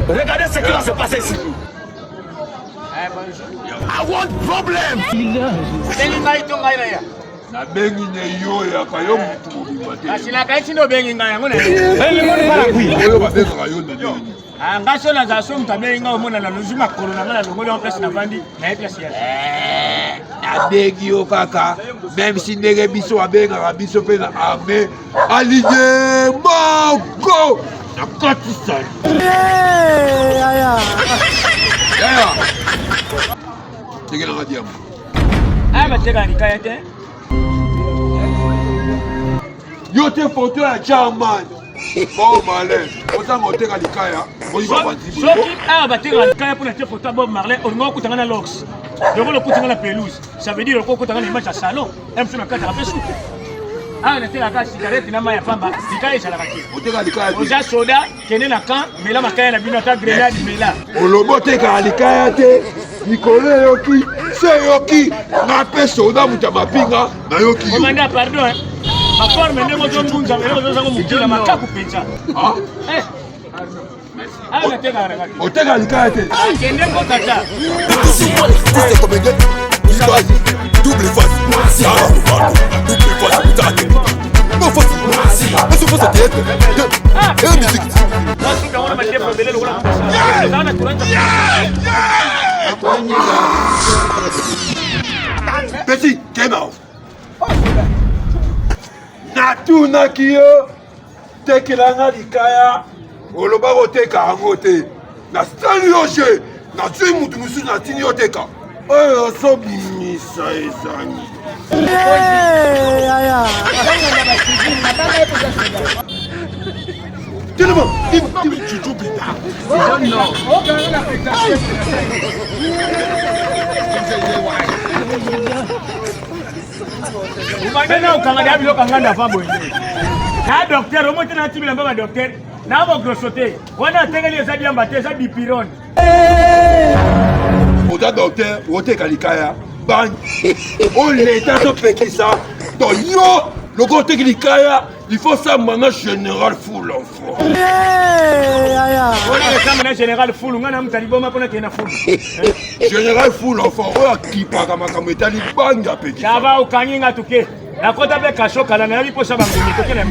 Regardez ce qui va se passer ici. I want problem. Obengi ngai to ngai na ya? Nabengi ne yo yaka yo mutu mobimba te. Kasi nakanisi nde obengi ngai yango na Oyo babengaka yo na nini? Ah, ngai so nazala so moto abengi ngai omona nalozwi makolo na ngai nalongoli yango place navandi naye place ya eh, nabengi yo kaka meme si ndenge biso babengaka biso mpe na armée alinye moko na kati sali yaya tekelanga diamba aya batekaka likaya te yo te foto ya german bob marley ozanga oteka likaya soki awa batekaka likaya mpo na te foto ya bob marley olinga okutanga na lox lokola okutanga na pelouse ça veut dire okokutanga na image ya salon mso na kati mpe suki awa natekaka cigarette na mai ya pamba likaya ezalaka te oteka likaya te oza soda kende na camp mela makaya na bino ata grenade mela olobi otekaka likaya te likolo eyoki se eyoki nga mpe soda moto ya mapinga nayoki yo komanda pardon baforme ndenge ozongunza eloko ozozango mokila makaku mpenza ah? eh, oteka likaya te kende ko tata double face double face non face est-ce que c'est théâtre et musique Petit, kema. Natunaki yo tekela nga likaya oloba koteka yango te nasali yo je nazwi motu mosusu natindi yo teka oyo ozobimisa ezangi telema juju bita Ubanda na okanga da biloko nganda fa boye. Na docteur omo te na tibila mba ba docteur. Na bo grosso te. Wana atekeli eza diamba te eza dipirone. Oza docteur oteka likaya bangi oyo leta azopekisa to yo lokola oteki likaya il faut ça mana général fou l'enfant na général fulu ngai na moto aliboma mpona kende na fulu général fou l'enfant oyo akipaka makambo etali bangi apekisa va okangi nga tuke nakota mpe kasho kala nayebi mposa bangongi toke na.